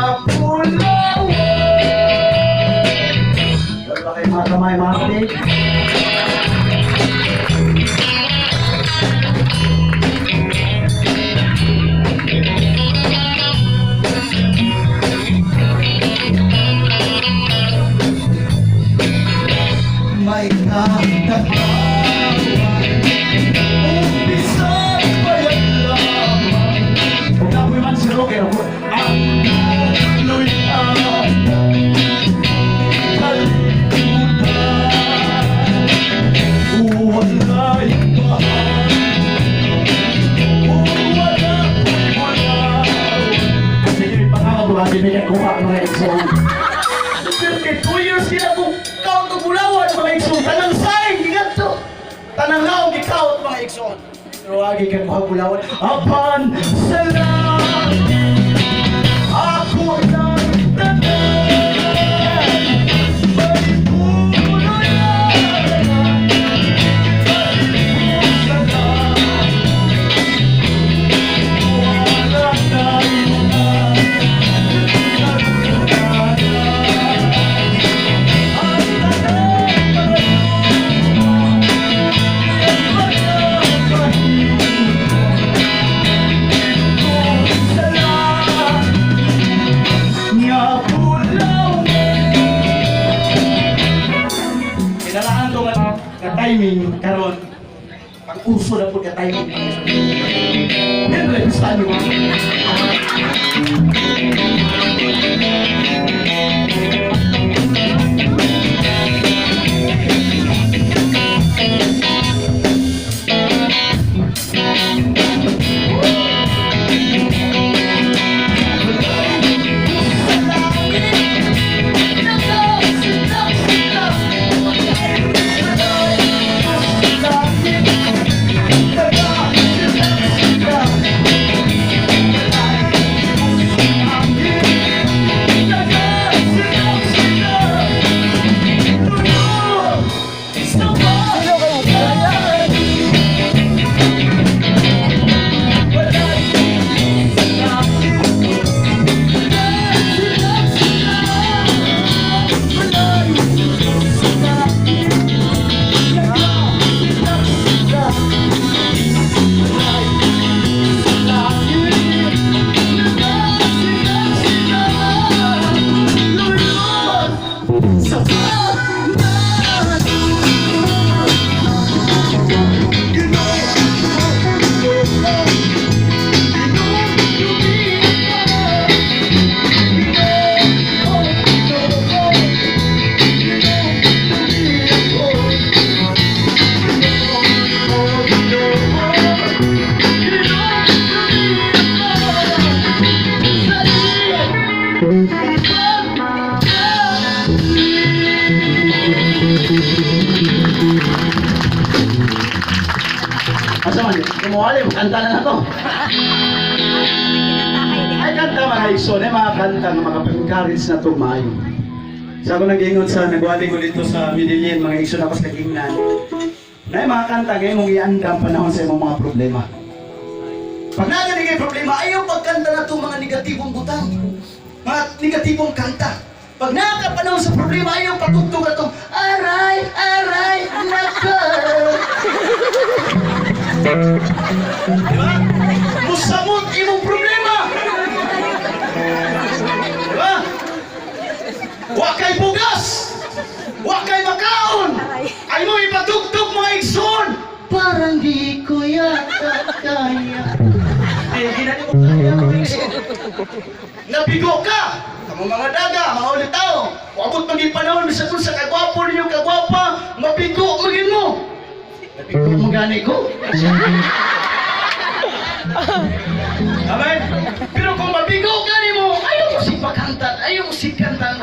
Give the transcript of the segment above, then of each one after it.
Pulawan. Wala kayo mga kamay, mga kapatid. May kakatawa, umpisa pa yan lamang. Huwag na po man si Rocker. Ang tuloy ang kalimutan. Wala'y mahal, wala ko'y wala. Sige, pangako, bibigyan ko pa mga igsoon. Pero kay 2 years sila kung count og bulawan, mga igsoon. Tanang saing, gigadto. Tanang naong gi-count, mga igsoon. Pero agi kang kuha bulawan. Apan sa langit, ako ng tanan. May puloy na sa langit. Wala na ang tanan para sa langit nga pulaw. Kinalaan ko nga timing karon, pang uso na po ka timing. Henry Pistano. Asa man? Kumuhali, kanta na na to. Ay, kanta mga igsoon, eh, mga kanta nga makapag-encourage na to maayo. Sa ako nag-ingon sa nagwali ko dito sa Medellin, mga igsoon, ako sa kagingnan. Na yung mga kanta ngayon mong iandam panahon sa imong mga problema. Pag nagaling kay problema, ayaw pagkanta na itong mga negatibong butang. Mga negatibong kanta. Pag nakakapanahon sa problema, ayaw patugtog na itong aray, aray, nako. Di ba? Musamot imong problema. Di ba? Wa kay bugas. Wa kay makaon. Ay mo ipatugtog, mga igsoon. Parang di ko yata kaya. Ay, di na mo kaya, mga igsoon. Nabigo ka. Kamo mga daga, mga ulitaw. Wabot maging panahon, bisan kung sa kagwapo ninyo, kagwapa, mabigo magin mo. Nabigo mo gani ko. Amen? Pero kung mabigo ka nimo, ayaw mo si pakantan, ayaw mo si kantan.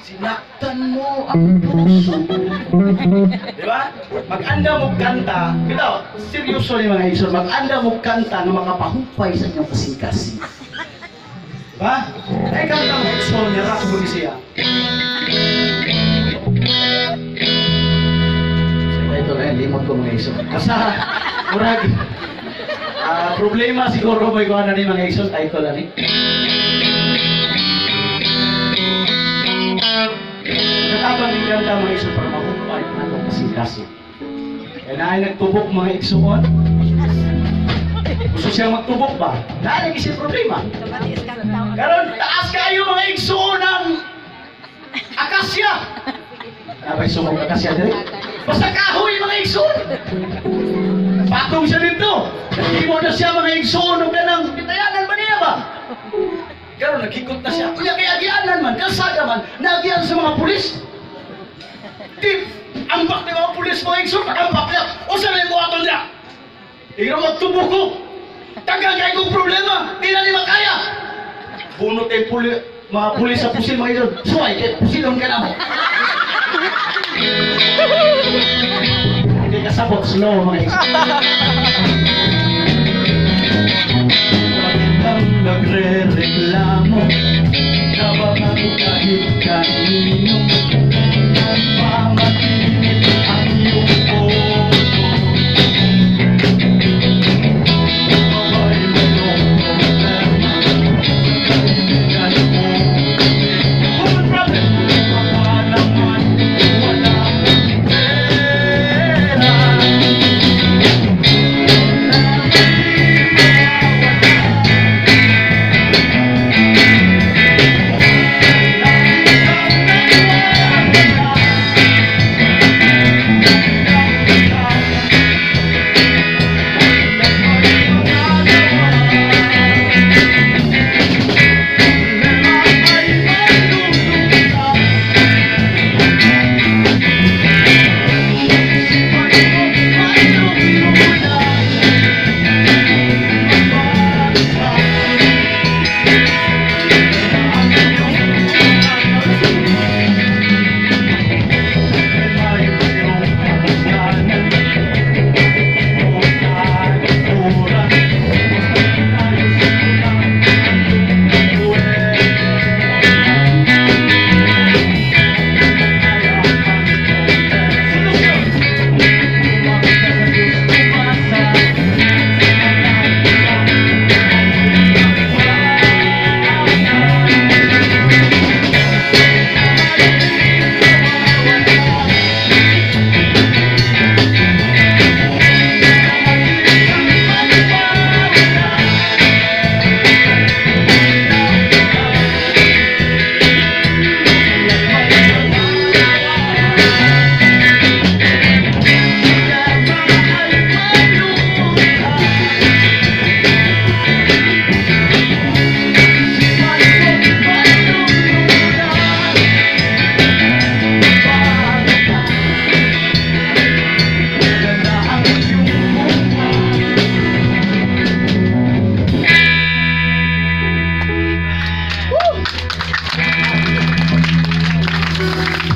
Sinaktan mo ang puso. Di ba? Mag-anda mo kanta. Bitaw, seryoso ni mga igsoon, mag-anda mo kanta nga makapahupay sa inyong kasing-kasing. Di ba? Ay kanta, mga igsoon, ni rock mo siya. Ito na, limot ko, mga igsoon. Basta, murag, problema siguro may kuha na ni mga igsoon, title na ni. kanta, mga igsoon, para mahupay ang atong kasing-kasing. Kaya naay nagtubok, mga igsoon. Gusto siya magtubok ba? Naa lagi siya problema. Karon taas kayo, mga igsoon, ng akasya. Nabay sumog akasya diri? Basta kahoy, mga igsoon. Patong siya dito. Nagtimo na siya, mga igsoon, og kanang bitayanan ba niya ba? Karon naghikot na siya. Kuya kay agianan man, kalsada man, naagian sa mga pulis. Di, ambak ni mga pulis, mga igsoon, ambak niya. Usa na yung buhaton niya? Ikaw magtubo ko. Tagal kay kong problema, di na ni makaya. Bunot ay puli, mga pulis sa pusil, mga igsoon. Suway, kay pusilon ka na mo. Hindi ka sabot, slow, mga igsoon. Bakit bang nagre-reklamo? Kabahan kahit kanino. Pamatinit ang iyong puso. Aba'y mayroong problema sa kaibigan mo. Common problem. Baka naman wala pera.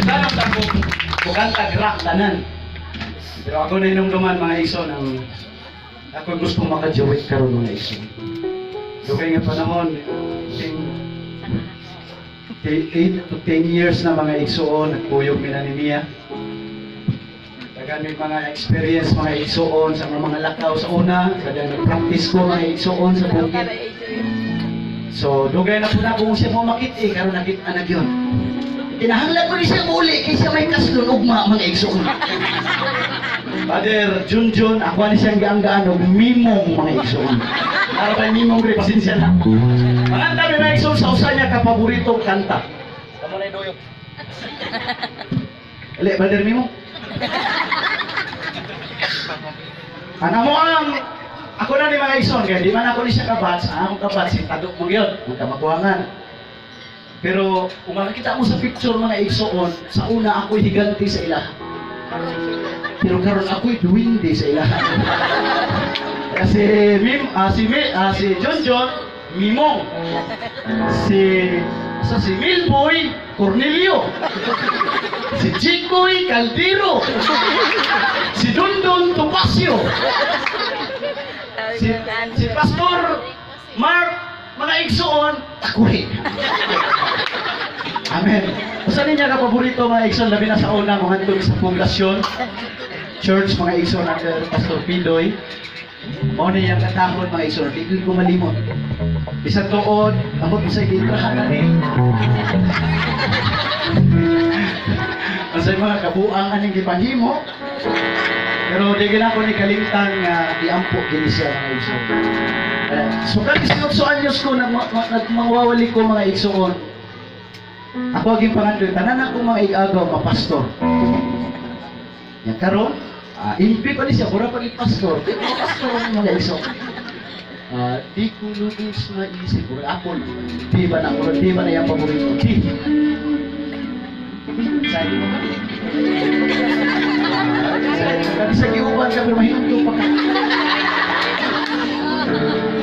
Dalam ta ko kanta rock tanan. Pero ako na inumduman, mga igsoon, ang ako gusto maka-duet karon, mga igsoon. Dugay nga panahon, 8 to 10 years na, mga igsoon, nagkuyog mi na ni Mia. Daghan may mga experience, mga igsoon, sa mga lakaw sa una, kada nag-practice ko, mga igsoon, sa bukid. So, dugay na po na kung siya mo makit eh, karon nakita na gyud. Kinahanglan ko ni siya muli kay siya may kaslon ugma, mga igsoon. Father Junjun, ako ni siyang gaanggaan og mimong, mga igsoon. Para ba mimong rin, pasensya na. Manganta mi, mga igsoon, sa usa niya ka paboritong kanta. Kamo na doyok. Ali, Father Mimo. Ang amo ang ako na ni mga igsoon, kaya di man ako ni siya ka-batch, ang akong ka-batch si Tadok mo yun, ang kamakuhangan. Pero kung makikita mo sa picture, mga igsoon, sa una ako'y higanti sa ilaha. Pero karon ako'y duwende sa ilaha. Kasi Mim, ah, si Mi, ah, si John John, Mimong. Si Milboy Cornelio. Si Chicoy Caldero. Si Dundon Topacio. Si Pastor Mark, mga igsoon, takuri. Amen. Usa niya ka paborito, mga igsoon, labi na sa una mo sa poblasyon church, mga igsoon, under Pastor Piloy. Mao ni iyang katahon, mga igsoon, di ko malimot. Bisan tuod, amot sa gitrahan na ni. Sa mga kabuang aning gipanghimo. Pero di gina ko ni kalimtan nga iampo gini siya, mga igsoon. Eh, so kag 18 anyos ko nagmangwawali ko, mga igsoon. Ako aging pangandoy, tanan akong mga igagaw mapastor. Ya karon, MP pa ni siya, mura pa ni pastor. Di ko pastor ang mga igsoon. Ah, di ko lubos maisip, mura apple. Di ba na, mura di ba na yung paborito? Di. Sabi mo kami. Kami sa giuban ka, pero mahinumdum pa ka.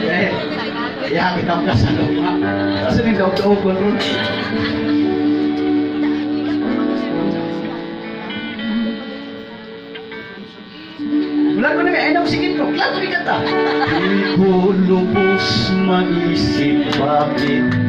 Eh, ya, kita ka sa luma. Kasi ni daog-daog ko ron. Wala ko na may ayaw sige ko. Klaro ni kanta. Di ko lubos maisip bakit